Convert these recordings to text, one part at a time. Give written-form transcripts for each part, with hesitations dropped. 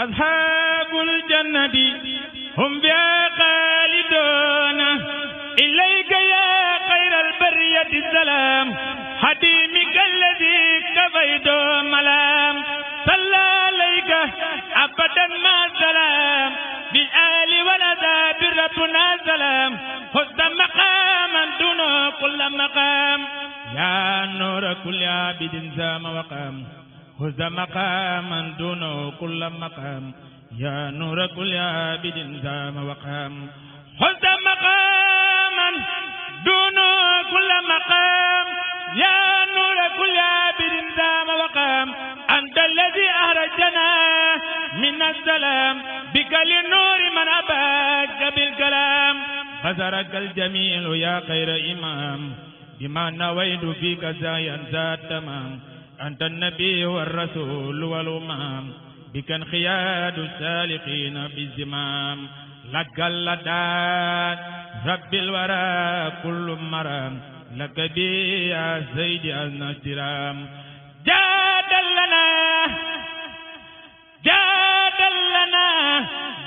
أصحاب الجنة هم بها خالدون إليك يا خير البرية السلام حديمك الذي كفيت ملام صلى عليك أبدا ما سلام بالآل والأذاب ربنا سلام خذ مقاما دون كل مقام يا نور كل عابد زام وقام خذ مقاما دون كل مقام يا نور كل عابد زام وقام خذ مقاما دون كل مقام يا نور كل عابد زام وقام أنت الذي أخرجنا من السلام بك للنور من أباك بالكلام بصرك الجميل يا خير إمام بما نويت فيك سعيا ذات تمام أنت النبي والرسول والأمام بك انقياد السالكين بالزمام لك اللدان رب الورى كل مرام لك بي يا سيدي النسرام جادل لنا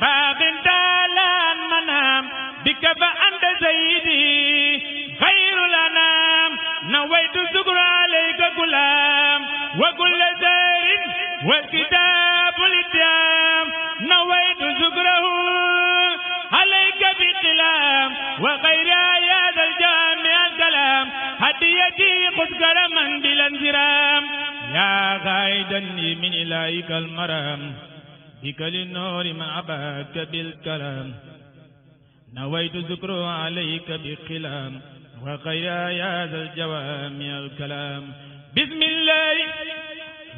باب دالان منام بك فأنت سيدي خير الأنام نويت الشكر عليك غلام وكل زير والكتاب الاتهام نويت شكره عليك بقلام وغير آيات الجامع الكلام هديتي خذ كرما بلا انزرام يا غايدا من إلهك المرام بك للنور ما أباك بالكلام نويت ذكره عليك بقلام وغير آيات الجوامع الكلام بسم الله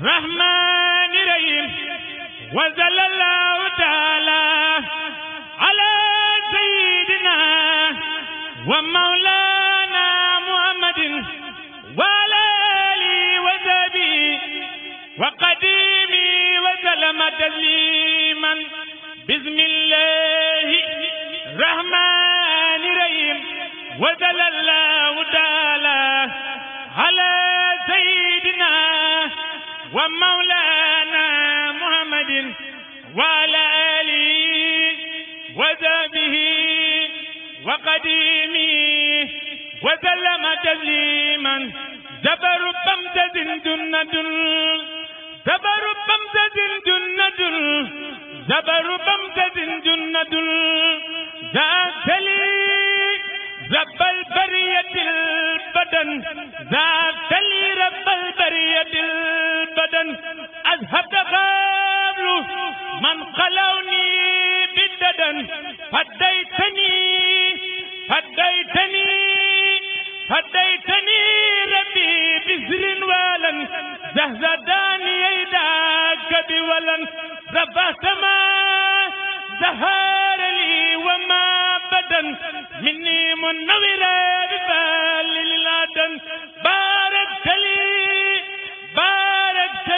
الرحمن الرحيم وصلى الله تعالى على سيدنا ومولانا محمد وعلى آله وصحبه وقديمه وسلم تسليما بسم الله الرحمن الرحيم وصلى الله تعالى على سيدنا ومولانا محمد وعلى آله وصحبه وقديمه وسلم تسليما زبر بمزة جنة زبر بمزة جنة زبر بمزة جنة ذاك لي رب البرية البدن ذاك لي رب البرية البدن أذهبت قبل من خلوني بالددن فديتني ربي بسر والا زهزداني يداك بولا رفعت ما زهار لي وما بدن مني منورا ببال للعدن باركت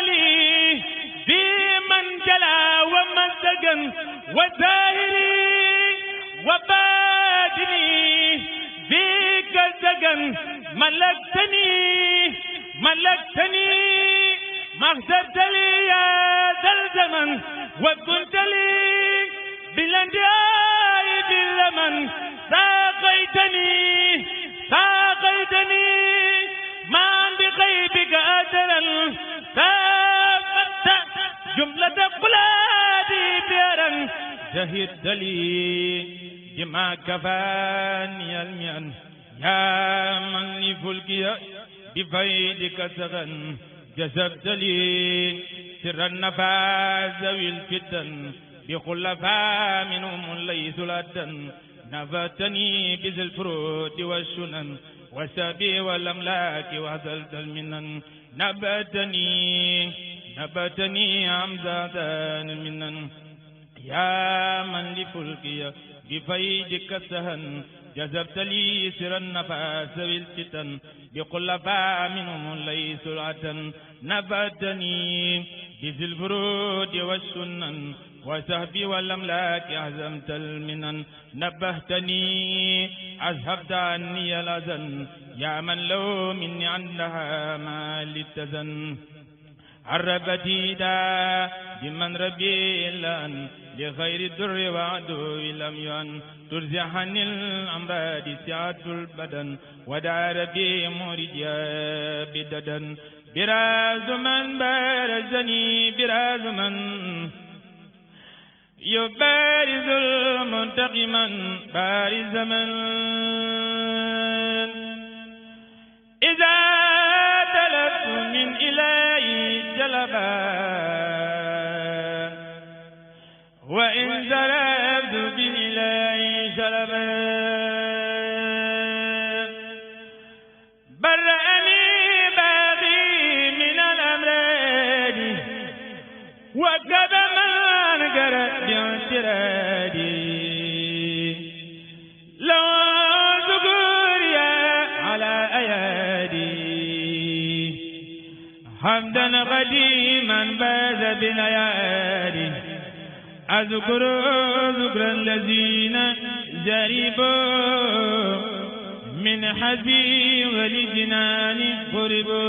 لي في من جلا ومن سجن وزاهري وبادني فيك الزجن ملكتني مغزرت لي يا ذا الزمن وكنت لي بالانتهاء بالزمن ساقيتني ما بغيبك أثرا ساقطت جملة قلادي بيرا جهدت لي بما كفاني المئن يا من لفلكي بفيدك سغن جذبت لي سر النفاذ ذوي الفتن بخلفاء منهم ليس لدن نفتني بذي الفروض والسنن والسبي والأملاك وهزلت المنن نبتني عمزادان المنن يا من لفلكي بفيدك سهن جذبت لي سر النفاس والفتن بخلفاء منهم ليس لدن نبتني بذي الفروض والسنن وسهبي والأملاك أهزمت المنن نبهتني أذهبت عني الأذن يا من لو مني عندها ما للتزن عربتي دا بمن ربي الآن لخير الدر وعدو لم يعن ترزحني الأمراض سعة البدن ودار ربي مرجيا بددا براز من بارزني براز من يبارز المنتقما بارز من إذا تلفت من إلهي جلبا وإن زربت بالإلهي جلبا برأني باغي من الأمراض وكب من قرأ باعترادي لو ذكوريا على أيادي حمدا قديما باز بالأيادي أذكر ذكر الذين جربوا من حزي ولجنان قربوا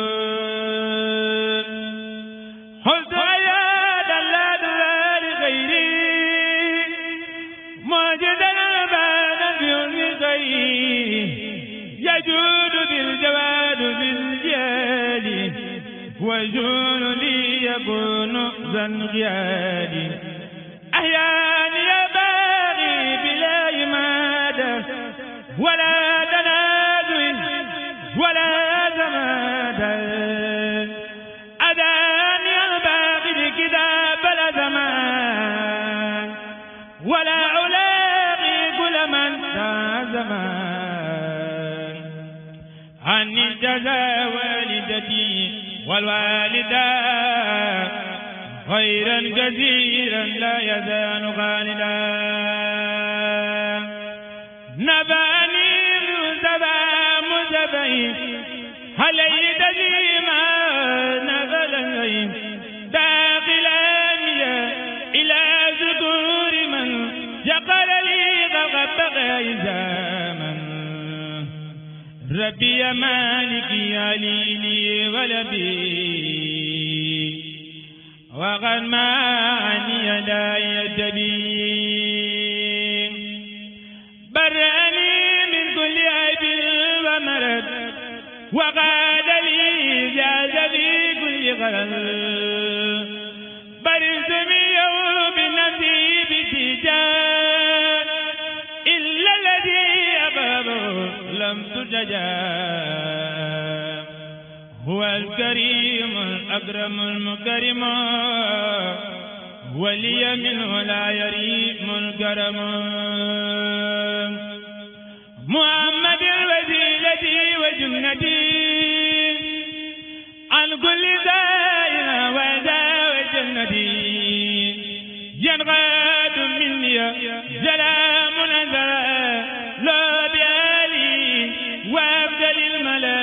حزت أياد الله لغيري موجدا بانا في غيري يجود بالجواد بالجياد وجون لي يكون ذا انقياد أحياني يا باغي بلا إمادة ولا تنازل ولا زمادة أداني الباغي الكتاب لا زمان ولا ألاقي كل من ذا زمان عني الجزاء والدتي والوالدة خيرا كثيرا لا يزال خالدا نباني مزبي علي تزيما نبلي داخلا إلى ذكور من يقل لي غبغ زمن ربي يا مالكي يا ليلي ولبي وقد معني يداي الدبي برأني من كل عيب ومرض وقال لي جاز في كل غرض برزمي بنفسي بتجاه إلا الذي أبابه لم تجاه هو الكريم الأكرم المكرم ولي منه لا يريم الكرم محمد الوسيلة وجنتي عن كل دائرة وداء وجنتي ينغاد مني سلام نزل لا بآلي وأفضل الملا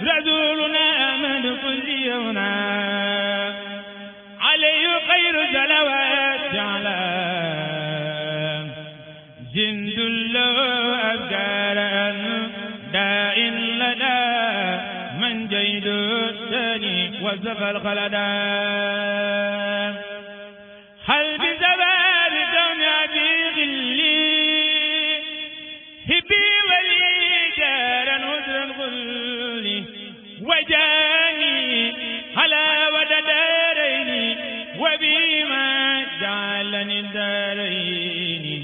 رسولنا أحمد كل يونا عليه خير صلوات على جند له أفكار داء لدى من جيد الثاني وزف الخلدا هل بزبال دنيا في غلي هبي ولي جارا نذرا غلي وجاني على وددارين وبما جعلني الدارين.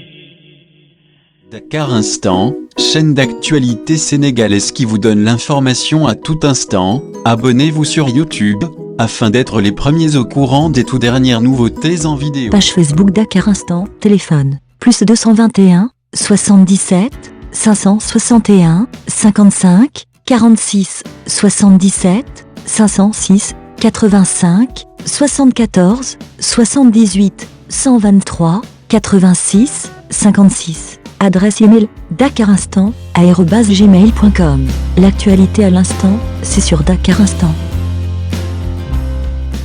Dakar Instant, chaîne d'actualité sénégalaise qui vous donne l'information à tout instant. Abonnez-vous sur YouTube, afin d'être les premiers au courant des toutes dernières nouveautés en vidéo. Page Facebook Dakar Instant, téléphone, plus 221, 77, 561, 55, 46, 77, 506, 85, 74, 78, 123, 86, 56. Adresse email dakarinstant@gmail.com. L'actualité à l'instant, c'est sur Dakar Instant.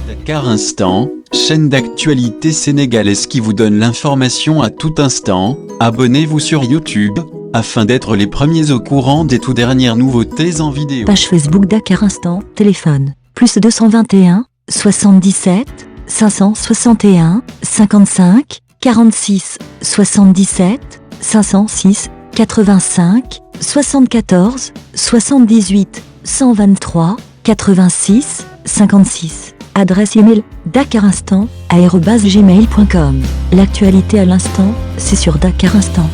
Dakar Instant, chaîne d'actualité sénégalaise qui vous donne l'information à tout instant. Abonnez-vous sur YouTube, afin d'être les premiers au courant des toutes dernières nouveautés en vidéo. Page Facebook Dakar Instant, téléphone, plus 221, 77, 561 55 46 77 506 85 74 78 123 86 56. Adresse email dakarinstant@gmail.com. L'actualité à l'instant, c'est sur Dakar Instant.